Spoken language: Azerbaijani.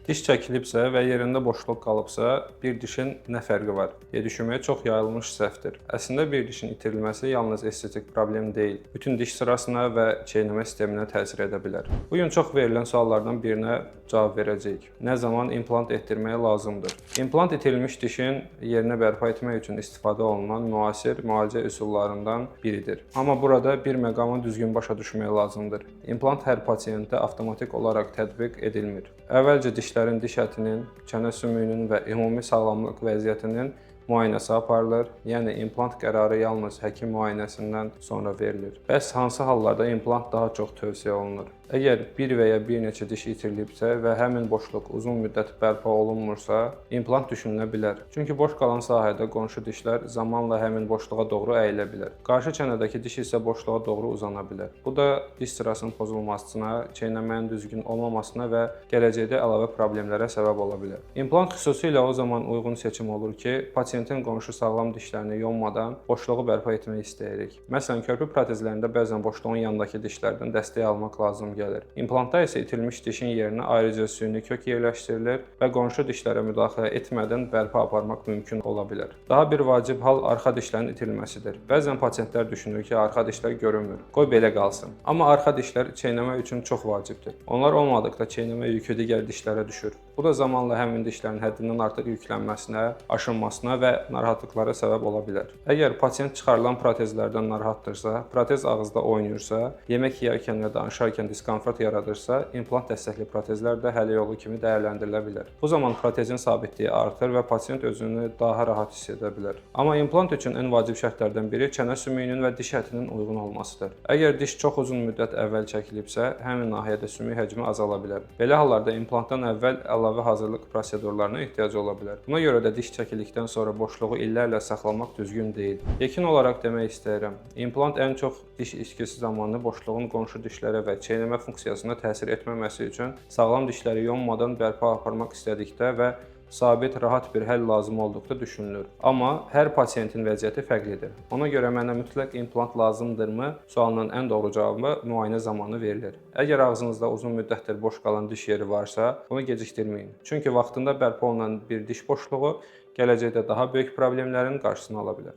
Diş çəkilibsə və yerində boşluq qalıbsa, bir dişin nə fərqi var deyə düşünmək çox yayılmış səhvdir. Əslində bir dişin itirilməsi yalnız estetik problem deyil, bütün diş sırasına və çeynəmə sisteminə təsir edə bilər. Bu gün çox verilən suallardan birinə cavab verəcəyik. Nə zaman implant etdirmək lazımdır? İmplant itirilmiş dişin yerinə bərpa etmək üçün istifadə olunan müasir müalicə üsullarından biridir. Amma burada bir məqamı düzgün başa düşmək lazımdır. İmplant hər pasientdə avtomatik olaraq tətbiq edilmir. Əvvəlcə dişlərin diş ətinin, çənə sümüyünün və ümumi sağlamlıq vəziyyətinin müayinəsi aparılır. Yəni implant qərarı yalnız həkim müayinəsindən sonra verilir. Bəs hansı hallarda implant daha çox tövsiyə olunur? Əgər bir və ya bir neçə diş itirilibsə və həmin boşluq uzun müddət bərpa olunmursa, implant düşünülə bilər. Çünki boş qalan sahədə qonşu dişlər zamanla həmin boşluğa doğru əyilə bilər. Qarşı çənədəki diş isə boşluğa doğru uzana bilər. Bu da diş sırasının pozulmasına, çeynəmənin düzgün olmamasına və gələcəkdə əlavə problemlərə səbəb ola bilər. İmplant xüsusilə o zaman uyğun seçim olur ki, pasientin qonşu sağlam dişlərini yonmadan boşluğu bərpa etmək istəyirik. Məsələn, körpü protezlərində bəzən boşluğun yanındakı dişlərdən dəstək almaq lazım gəlir. İmplantda isə itirilmiş dişin yerinə ayrıca süni kök yerləşdirilir və qonşu dişlərə müdaxilə etmədən bərpa aparmaq mümkün ola bilər. Daha bir vacib hal arxa dişlərin itirilməsidir. Bəzən pasientlər düşünür ki, arxa dişlər görünmür. Qoy belə qalsın. Amma arxa dişlər çeynəmə üçün çox vacibdir. Onlar olmadıqda çeynəmə yükü digər dişlərə düşür. Bu da zamanla həmin dişlərin həddindən artıq yüklənməsinə, aşınmasına və narahatlıqlara səbəb ola bilər. Əgər pasient çıxarılan protezlərdən narahatdırsa, protez ağızda oynayırsa, yemək yeyərkən və danışarkən diskomfort yaradırsa, implant dəstəkli protezlər də həll yolu kimi dəyərləndirilə bilər. Bu zaman protezin sabitliyi artır və pasient özünü daha rahat hiss edə bilər. Amma implant üçün ən vacib şərtlərdən biri çənə sümüyünün və diş ətinin uyğun olmasıdır. Əgər diş çox uzun müddət əvvəl çəkilibsə, həmin nahiyədə sümük həcmi azala bilər. Belə hallarda implantdan əvvəl əlavə hazırlıq prosedurlarına ehtiyac ola bilər. Buna görə də diş çəkildikdən sonra boşluğu illərlə saxlamaq düzgün deyil. Yekun olaraq demək istəyirəm, implant ən çox diş içkisi zamanı boşluğun qonşu dişlərə və çeynəmə funksiyasına təsir etməməsi üçün sağlam dişləri yonmadan bərpa aparmaq istədikdə və sabit, rahat bir həll lazım olduqda düşünülür. Amma hər pasientin vəziyyəti fərqlidir. Ona görə mənə mütləq implant lazımdırmı sualının ən doğru cavabı müayinə zamanı verilir. Əgər ağzınızda uzun müddətdir boş qalan diş yeri varsa, bunu gecikdirməyin. Çünki vaxtında bərpa olunan bir diş boşluğu gələcəkdə daha böyük problemlərin qarşısını ala bilər.